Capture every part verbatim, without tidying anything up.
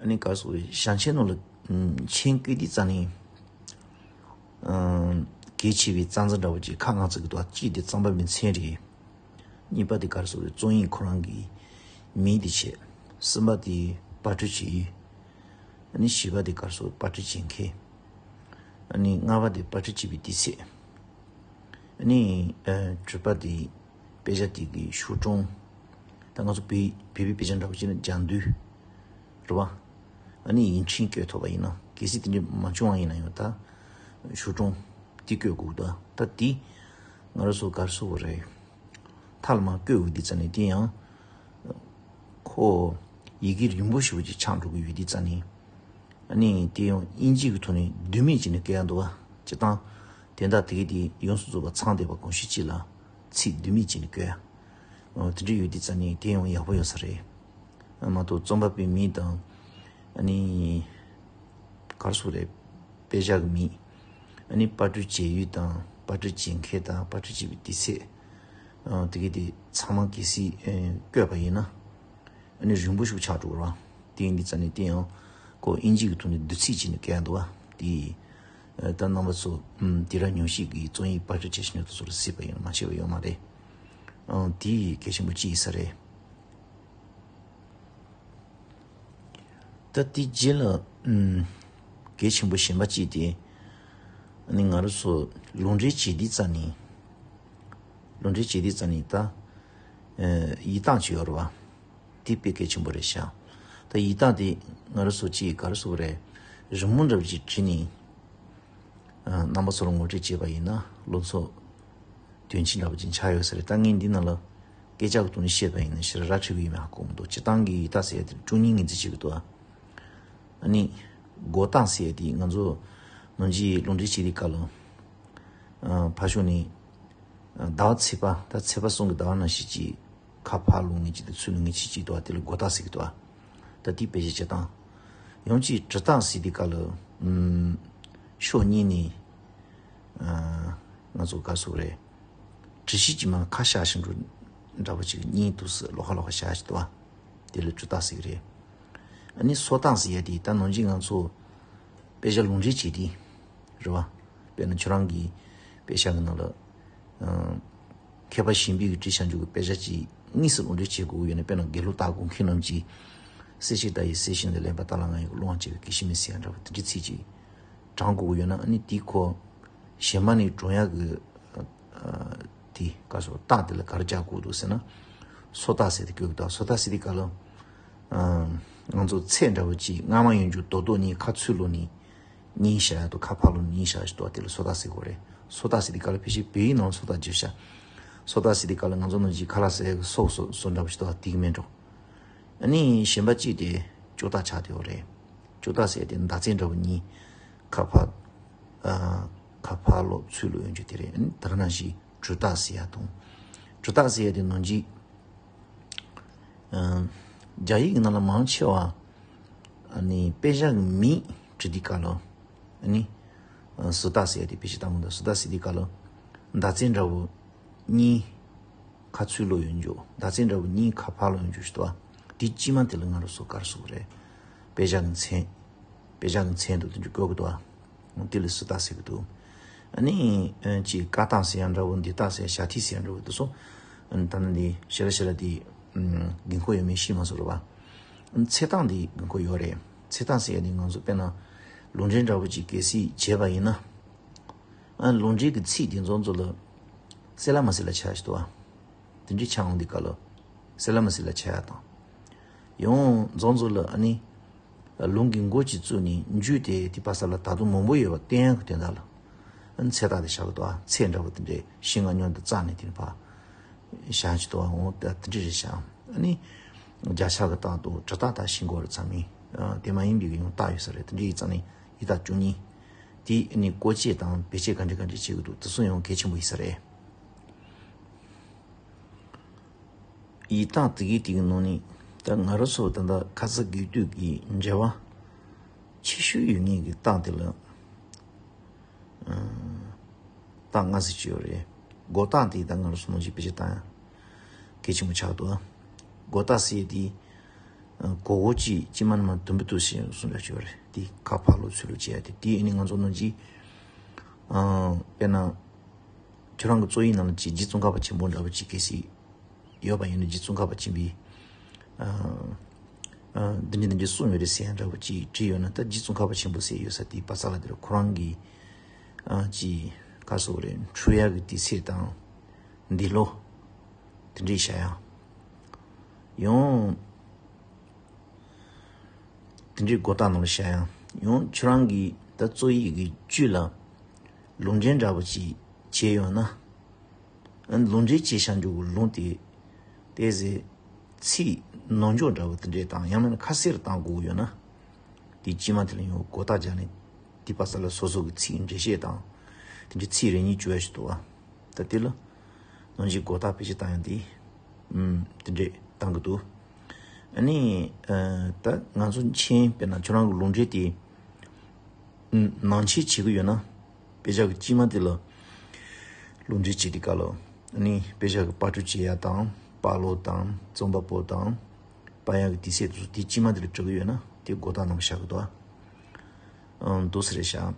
ཨ་ནི་ག་རེ་ཟེར་དགོས་རེད། ཞང་ཆེན་ནང་ལ་མཆན་བཀོད་དུས་ཙམ་ནས་གལ་ཆེ་བའི་རྩ་འཛིན་འདྲ་བོ་ཅིག་ཁག་ལྔ་བརྩི་གི་འདུག་གཅིག་དེ་རྩོམ་པ་པོའི་མཚན་རེད། གཉིས་པ་དེ་ག་རེ་ཟེར་དགོས་རེད། རྩོམ་ཡིག་ཁོ་རང་གི་མིང་དེ་བྱས། གསུམ་པ་དེ་པར་སྐྲུན་བྱེད་ཡུལ། ཨ་ནི་བཞི་པ་དེ་ག་རེ་ཟེར་དགོས་རེད། པར་སྐྲུན་བྱེད་མཁན། ཨ་ནི་ལྔ་པ་དེ་པར་སྐྲུན་བྱས་པའི་དུས་ཚོད། ཨ་ནི་ཨ་དྲུག་པ་དེ་དཔེ་ཆ་དེ་གི་ཤོག་གྲངས། ད་ང་ཚོ་བོད་བོད་པའི་དཔེ་ཆ་འདྲ་བོ་བྱས་ན་རྒྱན་དུས་རེད་བ། ཨ་ནི་ཡིག་ཕྲེང་བཀོད་ཐུབ་པ་ཡིན་ན། གལ་སྲིད་དེ་འདྲ་མ་བྱུང་བ་ཡིན་ན་ཡང་ད་ཤོག་གྲངས་དེ་བཀོད་དགོས་འདུག་ད་དེ་ང་རང་ཚོ་ག་རེ་ཟེར་དགོས་རེད། མཐའ་ལ་མར་བཀོད་འོས་དུས་ཙམ་ནས་དེ་ཡང་ཁོ་ཡི་གེ་རིང་པོ་ཞེ་པོ་ཅིག་ཆགས་འགྲོ་གི་ཡོད་དུས་ཙམ་ནས། ཨ་ནི་དེ་ཡང་དབྱིན་ཇི་གི་ཐོག་ནས་ལྡེ་མིག་བྱས་ནས་བཀོད་ཡ་འདུག་བ། སྤྱིར་བཏང་དོན་དག་དེ་གའི་དེ་ཡོངས་སུ་རྫོགས་པ་ཚང་བསྡད་པ་གང་ཞིག་ཅིག་ལ་ཚིག་ལྡེ་མིག་བྱས་ནས་བཀོད་ཡ། ཨོ་དེ་འདྲ་ཡོད་དུས་ཙམ་ནས་དེ་ཡང་ཡག་པོ་ཡོད་ས་རེད། ཨ་མ་གཏོགས་རྩོམ་པ་པོའི་མིང་དང་། ཨ་ནི་ག་རེ་ཟེར་དགོས་རེད། དཔེ་ཆ་གི་མིང་། ཨ་ནི་པར་སྐྲུན་བྱེད་ཡུལ་དང་པར་སྐྲུན་བྱེད་མཁན་དང་པར་སྐྲུན་བྱེད་པའི་དུས་ཚོད། ཨ་དེ་གའི་དེ་ཚང་མ་གལ་སྲིད་ཨ་བཀོད་པ་ཡིན་ན། ཨ་ནི་རིང་པོ་ཞིག་ཆགས་འགྲོ་གི་རེད་བ། དེ་ཡིན་དུས་ཙམ་ནས་དེ་ཡང་ཁོ་དབྱིན་ཇི་གི་ཐོག་ནས་བསྡུ་ཚིག་བྱས་ནས་བཀོད་ཡ་འདུག་བ། དེ་ཨ་ད་རྣམ་པ་ཚོ་ཨམ་དེ་རིང་ཉམས་ཞིབ་ཀྱི་རྩོམ་ཡིག་པར་སྐྲུན་བྱེད་བཞིན་པ་དེ་ཚོ་ལ་གཟིགས་པ་ཡིན་ན་མ་ཤེས་པ་ཡོད་མ་རེད། ཨང་དེ་གལ་ཆེན་པོ་གཅིག་ཡིན་ས་རེད། ད་དེ་རྗེས་ལ་ཨམ་གལ་ཆེན་པོ་གཞན་པ་གཅིག་དེ། ཨ་ནི་ང་རང་ཚོ་ལུང་འདྲེན་བྱེད་དུས་ཙམ་ནས། ལུང་འདྲེན་བྱེད་དུས་ཙམ་ནས་ད་ཨ་ཡིག་སྟངས་ཅིག་ཡོད་རེད་བ། དེ་དཔེ་གལ་ཆེན་པོ་རེད་ཤག་ད་ཡིག་སྟངས་དེ་ང་རང་ཚོ་གཅིག་ག་རེ་ཟེར་དགོས་རེད། རི་མོ་འདྲ་བོ་ཅིག་བྲིས་ནས། ཨ་རྣམ་པ་ཚོར་ངོ་སྤྲོད་བྱས་པ་ཡིན་ན་སློབ་ཚོགས་དོན་ཆེན་འདྲ་བོ་ཅིག་ཆགས་ཡོད་ས་རེད། ད་ངས་འདི་ནང་ལ་སྐད་ཆ་གི་ཐོག་ནས་བཤད་པ་ཡིན་ན་ཞེ་དྲག་ར་འཕྲོད་ཀྱི་ཡོད་མེད་ཧ་གོ་མི་འདུག་སྤྱིར་བཏང་གི་ཡིག་རྟགས་ཟེར་ཡ་དེ་བཅུ་གཉིས་ངོས་འཛིན་བྱེད་ཀྱི་འདུག་ཨ་ནི་མགོ་རྟགས་ཟེར་ཡ་དེ་ང་ཚོ་ནམ་རྒྱུན་ལུང་འདྲེན་བྱེད་དུས་སྐབས་ལ། ཨ་ཕར་ཕྱོགས་ནས་ཨ་ཟླ་བ་ཚེས་པ། ད་ཚེས་པ་གསུམ་གྱི་ཟླ་བ་ནང་བཞིན་གྱི་ཁ་ཕར་ལོག་ངེས་ཅིག་དང་ཚུར་ལོག་ངེས་ཅིག་ཅིག་འདུག་བ། དེ་ལ་མགོ་རྟགས་ཟེར་གྱི་འདུག་བ། ད་དེ་དཔེ་ཆ་སྤྱིར་བཏང་། ཡང་གཅིག་གྲི་རྟགས་ཟེར་དུས་སྐབས་ལ་ཨམ་ཕྱོགས་གཉིས་ནས་ཨ་ང་ཚོ་ག་རེ་ཟེར་དགོས་རེད། གྲི་ཤུལ་གྱི་མར་ཁ་བཞག་བཞིན་འགྲོ་འདྲ་པོ་ཅིག་གཉིས་འདུག་སེ་ལོགས་ཀ་ལོགས་ཀ་བཞག་བཞིན་འདུག་བ། དེ་ལ་གྲི་རྟགས་ཟེར་གྱི་རེད། ཨ་ནི་སོ་རྟགས་ཟེར་ཡ་དེ་ད་ནམ་རྒྱུན་ང་ཚོ་དཔེ་ཆ་ལུང་འདྲེན་བྱེད་དུས་རེད་བ། དཔེར་ན་ཁྱོད་རང་གི་དཔེ་ཆ་གི་ནང་ལ་ཨ་མཁས་པ་གཞན་པས་བྲིས་བཞག་རྒྱུ་གི་དཔེ་ཆ་ཅིག་དངོས་སུ་ལུང་འདྲེན་བྱེད་དགོས་ཀྱི་ཡོད་ན། དཔེར་ན་དགེ་ལུགས་སྟག་སྒོམ་མཁན་རྣམས་ཀྱིས་གསལ་བྱེད་ལྟ་བའི་གསལ་ཞིང་དང་ལེན་པ་ལྟ་ལ་ང་ཡི་ཀློང་བ་བྱས་པའི་གེགས་ཞི་མེད་ཟེར་ཡ་འདྲ་བོ་དེ་འདྲའི་ཚིག་ཅིག་དྲངས་དགོས་ཀྱི་ཡོད་ན། ཨ་ནི་དེའི་ཁོ་གཞན་མ་ནས་སྒྲུང་ཡག་གི་ཨ་དེ་ག་སོ་རྟགས་དེ་ལ་ག་རེ་རྒྱག་དགོས་འདུག་ཟེར་ན། སོ་རྟགས་ཟེར་དེ་བཀོད་ཀྱི་འདུག་སོ་རྟགས་ཟེར་དེ་ག་ལ་ཨ་ང་ཚོ་ཚད་འདྲ་བོ་ཅིག་སྔ་མ་ཡོད་རྒྱུ་རྡོག་རྡོག་གཉིས་ཁ་ཚུར་ལོག་ནས་གཉིས་བཞག་ཡ་དང་ཁ་ཕར་ལོག་ནས་གཉིས་བཞག་ཡ་ཞིག་འདུག་དེ་ལ་སོ་རྟགས་ཟེར་དགོས་རེད། སོ་རྟགས་ཟེར་དེ་ག་ལ་ཕལ་ཆེར་བོད་ཡིག་ནང་སོ་རྟགས་བརྗོད་བྱ། སོ་རྟགས་ཟེར་དེ་ག་ལ་ང་ཚོ་ནང་བཞིན་ཁ་ལག་ཟ་ཡ་གི་སོག་སོགས་སོགས་འདྲ་བོ་ཞིག་འདུག་དེ་གི་མིན་འགྲོ། ཨ་ནི་གཞན་པ་གཅིག་དེ་ཅོག་རྟགས་ཆགས་བསྡད་ཡོད་རེད། ཅོག་རྟགས་ཟེར་དེ་མདའ་རྩེ་འདྲ་བོ་གཉིས་ཁ་ཕར་ཨ་ཁ་ཕར་ལོག་ཚུར་ལོག་ཡོང་རྒྱུ་དེ་རེད། ཨ་ནི་ད་ག་ནང་བཞིན་གྲུ་རྟགས་ཟེར་ཡ་དང་། གྲུ་རྟགས་ཟེར་ཡ་དེ་ནང་བཞིན་ཨ་རྒྱ་ཡིག་གི་ནང་ལ་མང་ཆེ་བ་ཨ་ནི་དཔེ་ཆ་གི་མིང་བྲིས་དུས་སྐབས་ལ་ཨ་ནི་ཨ་ཟུར་རྟགས་ཟེར་ཡ་དེ་དཔེ་ཆ་ལྟ་མི་འདུག་ཟུར་རྟགས་ཟེར་དུས་སྐབས་ལ་མདའ་རྩེ་འདྲ་བོ་གཉིས་ཁ་ཚུར་ལོག་ཡོང་རྒྱུ། མདའ་རྩེ་འདྲ་བོ་གཉིས་ཁ་ཕར་ལོག་ཡོང་རྒྱུ་ཞིག་འདུག་བ། དེ་དཀྱིལ་མ་དེ་ལ་ང་རང་ཚོ་ག་རེ་ཟེར་དགོས་རེད། དཔེ་ཆ་གི་མཚན། དཔེ་ཆ་གི་མཚན་དུ་དེ་འདྲ་བཀོད་ཀྱི་འདུག་བ། དེ་ལ་ཟུར་རྟགས་ཟེར་གྱི་འདུག་ཨ་ནི་ཨ་ཅིག་བཀའ་རྟགས་ཟེར་ཡ་འདྲ་བོ། འདུས་རྟགས་ཟེར་ཡ། བྱ་ཐིག་ཟེར་ཡ་འདྲ་བོ་དེ་ཚོ་ཨ་ནི་ད་ནི་འདི་ཞེ་དྲག་ཞེ་དྲག་དེ་ཨམ་དགོས་མཁོ་ཡོད་མེད་ཤེས་མ་སོང་རེད་བ། ཨ་ནི་ཚེག་དང་དེ་དགོས་མཁོ་ཡོད་རེད། ཚེག་དང་ཟེར་ཡ་དེ་ང་ཚོ་དཔེར་ན་ལུང་འདྲེན་འདྲ་བོ་ཅིག་གལ་སྲིད་བྱས་པ་ཡིན་ན། ཨ་ལུང་འདྲེན་གྱི་ཚིག་དེ་ཚོ་ཚོ་ལ་གསལ་ལ་མ་གསལ་ལ་ཆགས་ཤིག་འདུག་བ། དེ་འདྲའི་ཆགས་འོང་དུས་སྐབས་ལ་གསལ་ལ་མ་གསལ་ལ་ཆགས་ཡ་དང་། ཡང་ཚོ་ཚོ་ལ་ཨ་ནི་ལུང་གི་མགོ་ཅིག་བཙུགས་ནས་མཇུག་དེ་དེ་པ་ས་ལ་ད་དུང་མང་པོ་ཡོད་པ་བསྟན་ཡ་གི་དོན་དག་ལ་ཨ་ནི་ཚེག་དང་དེ་བཞག་གི་འདུག་བ། ཚེག་འདྲ་བོ་དེ་འདྲའི་བཞི་ལྔ་མཉམ་དུ་བརྩེགས་ནས་དེ་ནི་ཕར་བཞག་ཅིག་འདུག་བ། འོ་ད་དེ་འདྲ་རེད་བཞག་ཨ་ནི་བརྒྱ་ཆ་གི་རྟགས་དང་གྲུ་རྟགས་དང་ཤིང་སྒོར་ཚང་མས་ཨ་དེ་མ་ཡིན་པའི་གི་ཡང་རྟགས་ཡོད་ས་རེད། དེ་འདྲ་ཡིན་ཙང་ནི་ཡིག་རྟགས་བཅུ་གཉིས་དེ་ཨ་ནི་བཀོལ་སྤྱོད་དང་བེད་སྤྱོད་ག་འདྲ་ག་འདྲ་བྱེད་ཀྱི་འདུག་དེ་ཚོ་ཡང་གལ་ཆེན་པོ་ཡིན་ས་རེད། ཡིག་རྟགས་དེ་གའི་དེ་གི་ནང་ནས་ད་ང་རང་ཚོ་ད་ལྟ་ཁ་ས་དགོས་དུས་ཀྱི་འབྲེལ་བ་ཆེ་ཤོས་ཡོད་ངེས་ཀྱི་རྟགས་དེ་ལ་རྟགས་ལྔ་ཟེར་གྱི་ཡོད་རེད། སྒོ་རྟགས་དེ་ད་ང་རང་ཚོ་ནང་བཞིན་བེད་སྤྱོད་བཏང་ཡ་གལ་ཆེན་པོ་ཆགས་འདུག་སྒོ་རྟགས་ཟེར་ཡ་དེ་ གོ་གོ་ཅིག་ཅི་མ་ན་མ་དུམ་བུ་དུ་ཞེས་གསུངས་འདྲ་ཞིག་ཡོད་རེད། དེ་ཁ་ཕར་ལོག་ཚུར་ལོག་བྱེད་ཡ་དེ་དེ་ཨ་ནི་ང་ཚོ་ནང་གི་དཔེར་ན་ཁྱོད་རང་གི་རྩོམ་ཡིག་ནང་ལ་ཅིག་རྗེ་ཙོང་ཁ་པ་ཆེན་པོ་འདྲ་པོ་ཅིག་གལ་སྲིད་ཡོད་པ་ཡིན་ན། རྗེ་ཙོང་ཁ་པ་ཆེན་པོས་འདི་འདྲ་འདི་འདྲ་གསུངས་ཡོད་རེད་ཟེར་ཡ་འདྲ་པོ་ཅིག་བྲིས་ཡོད་ན། ད་རྗེ་ཙོང་ཁ་པ་ཆེན་པོ་ཟེར་ཡོད་ས་དེ་བ་ས་ལ་དེར་ཁོ་རང་གི་ཅིག་ག་སོགས་རེད། འཁྲུལ་ཡག་གི་དུས་ཚོད་དང་འདི་ལོ་དེ་འདྲའི་བྱ་ཡ་ཡང་དེ་འདྲའི་མགོ་བཏགས་ནང་ལ་བྱ་ཡ་ཡང་ཁྱོད་རང་གི་ད་རྩོམ་ཡིག་གི་བཅུད་ལ་ལུང་འདྲེན་འདྲ་པོ་ཅིག་བྱས་ཡོད་ན། ལུང་འདྲེན་བྱས་བཞག་རྒྱུ་གི་ལུང་དེ་དེ་ཟེར་ཚིག་ནོར་འཇོག་འདྲ་པོ་དེ་འདྲས་དང་ཡང་མིན་ན་ཁ་གསལ་བཏང་དགོས་ཡོད་ན། དེ་དཀྱིལ་མ་དེ་ལ་ཡང་མགོ་བཏགས་བྱས་ནས་དེ་བ་ས་ལ་སོ་སོ་གི་ཚིག་འགྲེལ་བཤད་དང་དེ་འདྲའི་ཚིག་རེ་གཉིས་བཅོས་ཡ་ཞིག་འདུག་བ། ད་དེ་ལ་ནང་བཞིན་མགོ་བཏགས་བེད་སྤྱོད་བཏང་ཡང་དེ་ཨུམ་དེ་འདྲས་བཏང་གི་འདུག་ཨ་ནི་ཨ་ད་ང་ཚོ་མཆན་དཔེར་ན་ཁྱོད་རང་གི་ལུང་འདྲེན་དེ་ཨུམ་ནང་ཆེན་བྱེད་ཀྱི་ཡོད་ན། དཔེ་ཆ་གི་དཀྱིལ་མ་དེ་ལ་ལུང་འདྲེན་བྱེད་དུས་སྐབས་ལ་ཨ་ནི་དཔེ་ཆ་གི་པར་སྐྲུན་བྱེད་ཡ་དང་པར་ཀློག་དང་རྩོམ་པ་པོ་དང་པར་ཡག་གི་དུས་ཚོད་དེ་ཚོ་དེ་དཀྱིལ་མ་དེ་ལ་འབྲི་གི་ཡོད་ན་དེ་མགོ་བཏགས་ནང་བཞག་གི་འདུག་ཨ། ཨང་འདུག་སེ་རེད་བཞག་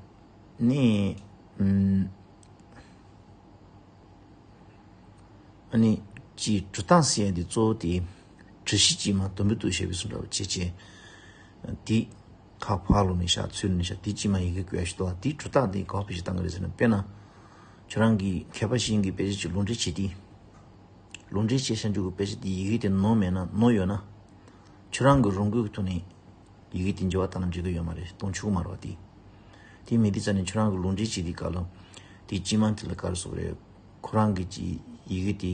ནི། ཨུམ། ཨ་ནི་ཅིག་གྲུབ་རྟགས་ཟེར་ཡ་དེ་གཙོ་བོ་དེ་གྲུ་བཞི་དཀྱིལ་མ་དུམ་བུ་དུ་ཞེས་པའི་གསུང་འདྲ་བོ་བྱེད་ཅེས། དེ་ཁ་ཕར་ལོག་ནས་བཞག་ཚུར་ལོག་ནས་བཞག་དེ་དཀྱིལ་མ་ཡི་གེ་བཀོད་ཡ་ཞིག་འདུག་དེ་གྲུབ་རྟགས་དེ་ག་པར་བེད་སྤྱོད་བཏང་གི་རེད་ཟེར་ན། དཔེར་ན་ཁྱོད་རང་གིས་མཁས་པ་གཞན་གྱི་དཔེ་ཆ་ཅིག་ལུང་འདྲེན་བྱེད་དུས། ལུང་འདྲེན་བྱས་བཞག་རྒྱུ་གི་དཔེ་ཆ་དེ་ཡི་གེ་དེ་ནོར་མེད་ན་ནོར་ཡོད་ན། ཁྱོད་རང་གི་རང་འགུལ་གྱི་ཐོག་ནས་ཡི་གེ་དེ་འགྱུར་བ་བཏང་ན་འགྲིག་གི་ཡོད་མ་རེད། གཏོང་ཆོག་གི་མ་རེད་བ། དེ་དེ་མེད་དུས་ཙ་ནས་ཁྱོད་རང་གི་ལུང་འདྲེན་བྱེད་དུས་སྐབས་ལ་དེ་དཀྱིལ་མ་དེ་ལ་ག་རེ་ཟེར་དགོས་རེད། ཁོ་རང་གི་ཅིག་ཡི་གེ་དེ་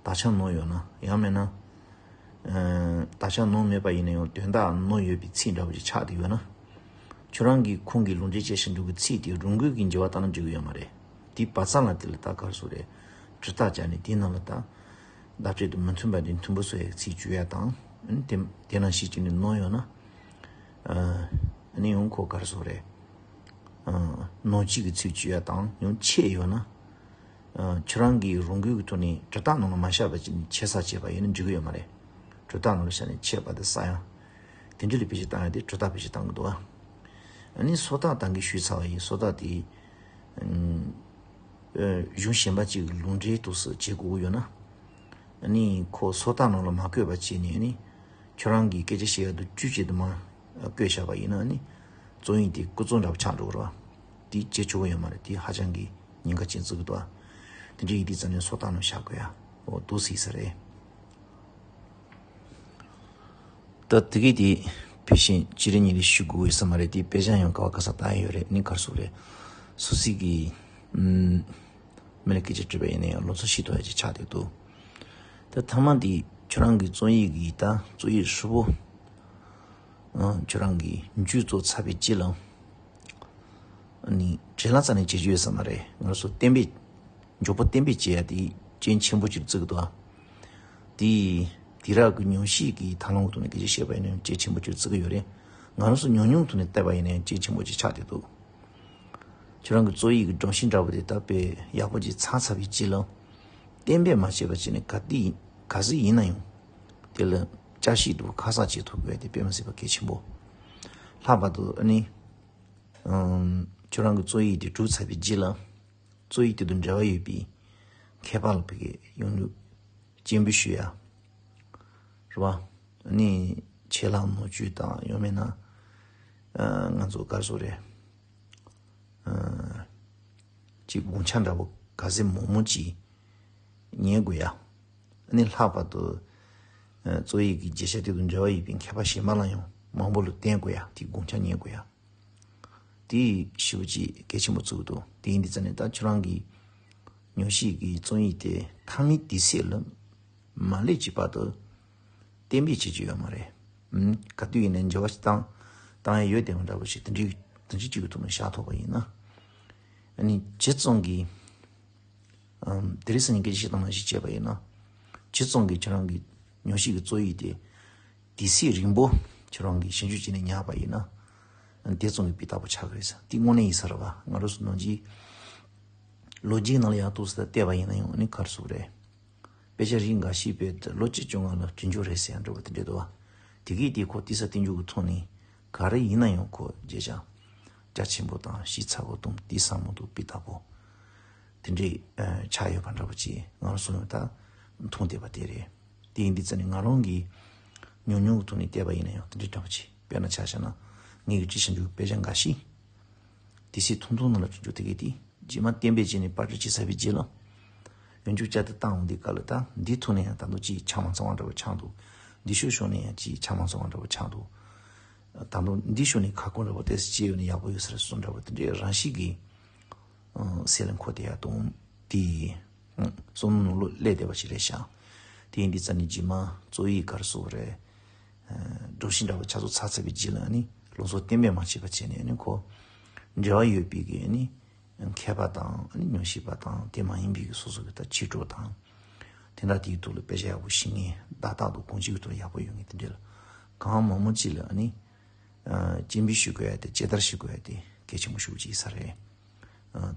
དག་ཆ་ནོར་ཡོད་ན། ཡང་མིན་ན་ཨ་དག་ཆ་ནོར་མེད་པ་ཡིན་ན་ཡང་དོན་དག་ནོར་ཡོད་པའི་ཚིག་འདྲ་པོ་ཅིག་ཆགས་བསྡད་ཡོད་ན། ཁྱོད་རང་གིས་ཁོང་གིས་ལུང་འདྲེན་བྱས་བཞག་རྒྱུ་གི་ཚིག་དེ་རང་འགུལ་གྱིས་འགྱུར་བ་བཏང་ན་འགྲིག་གི་ཡོད་མ་རེད། དེ་བ་ས་ལ་དེ་ལ་ད་ག་རེ་ཟེར་དགོས་རེད། གྲུབ་རྟགས་བྱས་ནས་དེའི་ནང་ལ་ད་བརྡ་སྤྲོད་དུ་མི་མཐུན་པ་དེ་མཐུན་པོ་བཟོ་ཡའི་ཚིག་བཅོས་ཡ་དང་། ཨ་ནི་དེ་དེ་ནང་བཞིན་བྱས་ནས་ནོར་ཡོད་ན། ཨ་ནི་ཡང་ཁོ་ག་རེ་ཟེར་དགོས་རེད། ནོར་བཅོས་ཀྱི་ཚིག་བཅོས་ཡ་དང་ཡང་ཆད་ཡོད་ན། ཁྱོད་རང་གིས་རང་འགུལ་གྱི་ཐོག་ནས་གྲུབ་རྟགས་ནང་ལ་མ་བཞག་པ་ཅིག་ནས་ཆད་ས་བྱས་པ་ཡིན་ན་འགྲིག་གི་ཡོད་མ་རེད། གྲུབ་རྟགས་ནང་ལ་བཞག་ནས་ཆད་པ་དེ་ས་ཡང་། དེ་འདྲ་ལ་བེད་སྤྱོད་བཏང་ཡ་དེ་གྲུབ་རྟགས་བེད་སྤྱོད་བཏང་གི་འདུག་ཨ། ཨ་ནི་སོ་རྟགས་ད་གིན་ཞུས་ཚར་བ་ཡིན། སོ་རྟགས་དེ་གཞུང་གཞན་པ་ཅིག་གི་ལུང་འདྲེན་དུ་སུ་བྱེད་དགོས་ཀྱི་ཡོད་ན། ཨ་ནི་ཁོ་སོ་རྟགས་ནང་ལ་མ་བཀོད་པ་བྱས་ནས་ཨ་ནི་ཁྱོད་རང་གིས་སྐད་ཆ་བཤད་ཡ་དེ་བཅུད་ཅིག་ཏུ་མ་བཀོད་བཞག་པ་ཡིན་ན་ཨ་ནི་རྩོམ་ཡིག་དེ་ཀུ་རྩོམ་འདྲ་པོ་ཆགས་འགྲོ་གི་རེད་བ། དེ་བྱེད་ཆོག་གི་ཡོད་མ་རེད། དེ་ཧ་ཅང་གི་ཉེན་ཁ་ཅན་བརྩི་གི་འདུག་ཨ། དེ་འདྲ་ཡིན་དུས་ཙ་ནས་སོ་རྟགས་ནང་བཞག་དགོས་ཡ། འོ་འདུག་སེ་ཡིན་ས་རེད། ད་དེ་གི་དེ་ཕལ་ཆེར་ཅི་རེ་ཉིན་རེ་ཞུ་དགོས་ཡོད་ས་མ་རེད། དེ་དཔེ་ཆ་ཡང་ག་བ་ག་ས་ལྟ་ཡ་ཡོད་རེད། ནི་ག་རེ་ཟེར་དགོས་རེད། སོ་སོ་གི་ཨུམ་མི་ལ་སྐད་ཆ་དྲིས་པ་ཡིན་ན་ཡང་ལོ་ཚོད་ཤེས་ཐུབ་ཡ་ཅིག་ཆགས་བསྡད་འདུག་ད་མཐའ་མ་དེ་ཁྱོད་རང་གི་རྩོམ་ཡིག་གི་ད་རྩོམ་ཡིག་ཧྲིལ་པོ་ཨ་ཁྱོད་རང་གི་མཇུག་རྫོགས་ཚར་བའི་རྗེས་ལ་ཨ་ནི་བྲེལ་ལ་ཙ་ནས་བྱེད་རྒྱུ་ཡོད་ས་མ་རེད། ང་ཚོ་གཏན་འབེབས་མགྱོགས་པོ་གཏན་འབེབས་བྱེད་ཡ་དེ་རྐྱེན་ཆེན་པོ་ཅིག་བརྩི་གི་འདུག་ཨ། དེ་དེང་རབས་ཀྱི་ཉམས་ཞིབ་ཀྱི་ཐབས་ལམ་ཐོག་ནས་སྐད་ཆ་བཤད་པ་ཡིན་ན་རྐྱེན་ཆེན་པོ་ཅིག་བརྩི་གི་ཡོད་རེད། ང་རང་ཚོ་ཉམས་མྱོང་ཐོག་ནས་བལྟས་པ་ཡིན་ན་རྐྱེན་ཆེན་པོ་ཅིག་ཆགས་བསྡད་འདུག་ཁྱོད་རང་གི་རྩོམ་ཡིག་གི་སྒྲོམ་གཞི་འདྲ་པོ་དེ་ད་དཔེ་ཡག་པོ་ཅིག་ཚང་ཚར་བའི་རྗེས་ལ་གཏན་འབེབས་མ་བྱས་པ་བྱས་ནས་ག་དུས་ཡིན་ག་ཚོད་ཡིན་ན་ཡང་དེ་ལ་བསྐྱར་ཞིབ་དང་ཁ་གསབ་བྱེད་ཐུབ་དགོས་དེ་དཔེ་མི་སྲིད་པ་གལ་ཆེན་པོ། ལྷག་པར་དུ་ཨ་ནི་ཨམ་ཁྱོད་རང་གི་རྩོམ་ཡིག་དེ་གྲུབ་ཚར་བའི་རྗེས་ལ་རྩོམ་ཡིག་དེ་དང་འབྲེལ་བ་ཡོད་པའི་མཁས་པ་ལ་ཕ་གི་ཡོང་རྒྱུ་སྤྱན་འབུལ་ཞུ་ཡ། རེད་བ། ཨ་ནི་ཆད་ལྷག་ནོར་བཅོས་དང་ཡང་མིན་ན་ཨ་ང་ཚོ་ག་རེ་ཟེར་དགོས་རེད། ཨ་ཅིག་དགོངས་འཆར་འདྲ་པོ་ག་ཚོད་མང་མང་ཅིག་ཉན་དགོས་ཡ། ཨ་ནི་ལྷག་པར་དུ་ཨ་རྩོམ་ཡིག་གི་བརྗོད་བྱ་དེ་དང་འབྲེལ་བ་ཡོད་པའི་མཁས་པ་གཞན་པ་ལ་ཡང་མང་པོ་ལ་བསྟེན་དགོས་ཡ། དེ་དགོངས་འཆར་ཉན་དགོས་ཡ། དེ་ཞེ་པོ་ཅིག་གལ་ཆེན་པོ་བརྩི་གི་འདུག་དེ་ཡིན་དུས་ཙ་ནས་ད་ཁྱོད་རང་གི་ཉམས་ཞིབ་ཀྱི་རྩོམ་ཡིག་དེ་མཐའ་མའི་དུས་ཚོད་ལ་མ་སླེབས་ཀྱི་བར་དུ་གཏན་འབེབས་བྱེད་རྒྱུ་ཡོད་མ་རེད། ཨུམ། ག་དུས་ཡིན་ནའི་འགྱུར་བ་ཞིག་བཏང་བཏང་ཡ་ཡོད་དེ་མ་འདྲ་པོ་ཞིག་དེ་འདྲའི་དེ་འདྲའི་གཅིག་གི་ཐོག་ནས་བཞག་ཐུབ་པ་ཡིན་ན། ཨ་ནི་ཇི་ཙམ་གྱིས་ཨམ་དེ་རིང་སང་ཉིན་སྐད་ཆ་བཤད་སྟངས་ནང་བཞིན་བྱས་པ་ཡིན་ན། ཇི་ཙམ་གྱིས་ཁྱེད་རང་གི་ཉམས་ཞིབ་ཀྱི་རྩོམ་ཡིག་དེ་དུས་ཚོད་རིང་པོ་ཁྱེད་རང་གིས་ཞིབ་འཇུག་བྱས་ནས་ཉར་བ་ཡིན་ན། དེ་ཙམ་གྱིས་སྤུས་དག་པོ་ཆགས་ཀྱི་རེད་ཟེར། དེ་དངོས་གནས་ཡིན་ས་རེད་བ། ང་རང་ཚོ་ནང་གི་ལོ་རྒྱུས་ནང་ལ་ཡང་ཏོག་ཙམ་བལྟས་པ་ཡིན་ན་ཡང་ཨ་ནི་ག་རེ་ཟེར་དགོས་རེད། དཔེ་ཆ་རིགས་འགའ་ཤས་དཔེ་ལོ་བཅུ་བཅོ་ལྔ་ལ་བྲིས་འཇོག་རེད་ཟེར་ཡང་འགྲོ་བ་དེ་འདྲས་འདུག་བ། དེ་གས་དེ་ཁོ་ཏི་ས་ཏི་འཇུག་གི་ཐོག་ནས་ག་རེ་ཡིན་ན་ཡང་ཁོ་རྗེས་ཀྱང་རྒྱ་ཆེན་པོ་དང་ཞིབ་ཚགས་པོ་དང་ཏི་ས་མོ་དང་སྤི་ཐག་པོ་དེ་འདྲའི་ཆགས་ཡོད་པ་འདྲ་པོ་ཅིག་ང་རང་ཚོ་ནས་ད་མཐོང་བསྡད་པ་དེ་རེད། དེ་ཡིན་དུས་ཙ་ནས་ང་རང་གིས་ཉུང་ཉུང་གི་ཐོག་ནས་བལྟས་པ་ཡིན་ན་ཡང་དེ་འདྲའི་འདྲ་པོ་ཅིག་དཔེར་ན་ཆ་བཞག་ན་ངེད་ཀྱི་བྲིས་བཞག་འཇུག་དཔེ་ཆ་འགའ་ཞིག་དེ་སྲིད་ཐུང་ཐུང་ནང་ལ་བྲིས་འཇུག་དེ་གས་དེ་རྗེས་མ་གཏན་འབེབས་བྱས་ནས་པར་སྐྲུན་བྱས་ཚར་བའི་རྗེས་ལ། ཡང་འཇུག་བྱ་དེ་བཏང་འོང་དུས་སྐབས་ལ་ད་འདིའི་ཐོག་ནས་ཡང་ད་དུང་ཅིག་ཆ་མ་ཚང་བ་འདྲ་བོ་ཆགས་འདུག་འདི་ཤོག་ཤོག་ནས་ཡང་ཅིག་ཆ་མ་ཚང་བ་འདྲ་བོ་ཆགས་འདུག་ད་དུང་འདི་ཤོག་ནས་ཁ་སྐོང་འདྲ་བོ་ཏོག་ཙམ་བྱས་ཡོད་ན་ཡག་པོ་ཡོད་ས་རེད་བསམ་འདྲ་བོ་དེ་འདྲའི་རང་བཞིན་གྱིས་སེམས་ལ་འཁོར་བསྡད་ཡག་དང་དེ་བསམ་བློ་ནང་ལོགས་སླེབས་བསྡད་པ་ཞིག་རེད་ཤག་དེ་ཡིན་དུས་ཙ་ནས་རྗེས་མ་རྩོམ་ཡིག་ག་རེ་བཟོ་དགོས་རེད། སྒྲོམ་གཞི་འདྲ་བོ་ཆ་ཚང་ཚར་ཚར་བའི་རྗེས་ལ་ནི་ལུང་ཚོ་གཏན་འབེབས་མ་བྱས་པ་བྱས་ནས་ནི་ཁོ་འབྲེལ་བ་ཡོད་པའི་གི་ནི་མཁས་པ་དང་ནི་ཉམས་ཞིབ་པ་དང་དེ་མ་ཡིན་པའི་གི་སོ་སོ་གི་ད་ཕྱི་དྲོ་དང་དེ་འདྲ་དེའི་ཐོག་ལ་དཔེ་ཆ་ཡག་པོ་ཤེས་མཁན་བརྡ་རྟགས་དང་གང་ཅིའི་ཐོག་ལ་ཡག་པོ་ཡོད་མཁན་དེ་འདྲ་ལ་གང་མང་མང་ཅིག་ལ་ནི་སྤྱན་འབུལ་ཞུ་དགོས་ཡ་དེ་ཇི་ལྟར་ཞུ་དགོས་ཡ་དེ་གལ་ཆེན་པོ་ཞེ་པོ་ཅིག་ཡིན་ས་རེད།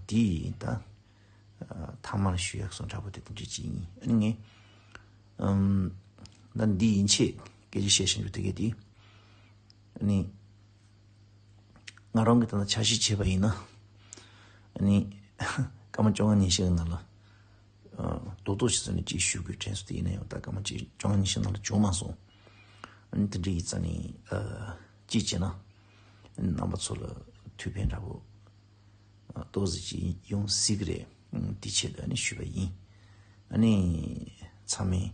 དེ་ཡིན་ད། མཐའ་མར་ཞུ་ཡག་སོང་འདྲ་པོ་དེ་དེ་འདྲ་ཅིག་ཡིན། ཨ་ནི་ངས་ཨམ། ད་འདི་ཡིན་ཆེད་སྐད་ཆ་བཤད་བཞིན་འདུག་དེ་གས་དེ། ཨ་ནི་ང་རང་གི་ད་ལྟ་འཆར་གཞི་བྱས་པ་ཡིན་ན། ཨ་ནི་སྐར་མ་བཅོ་ལྔ་ཉི་ཤུ་གི་ནང་ལ་རྡོག་རྡོག་ཞིག་བཟོས་ནས་ཅིག་ཞུ་དགོས་དྲན་སོང་། དེ་ཡིན་ན་ཡང་ད་སྐར་མ་ཅིག་བཅོ་ལྔ་ཉི་ཤུ་ནང་ལ་བྱུང་མ་སོང་། ཨ་ནི་དེ་འདྲ་ཡིན་ཙང་ནི་ཅིག་བྱས་ན་རྣམ་པ་ཚོ་ལ་ཐུགས་ཕན་འདྲ་པོ། ཏོག་ཙམ་ཅིག་ཡོང་སྲིད་ཀྱི་རེད། དེ་ཆེད་དུ་ཨ་ནི་ཞུས་པ་ཡིན། ཨ་ནི་ཚང་མས་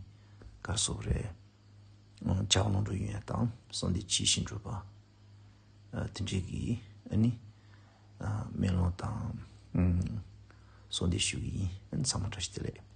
ག་རེ་ཟེར་དགོས་རེད། བྱ་བ་ལོངས་སྤྲོད་ཡོང་ཡ་དང་གསོལ་འདེབས་ཇི་བཞིན་འགྲུབ་པ། དེ་འདྲའི་གི་ཨ་ནི་སྨོན་ལམ་དང་གསོལ་འདེབས་ཞུ་གི་ཡིན། ཨ་ནི་ཚང་མ་བཀྲ་ཤིས་བདེ་ལེགས།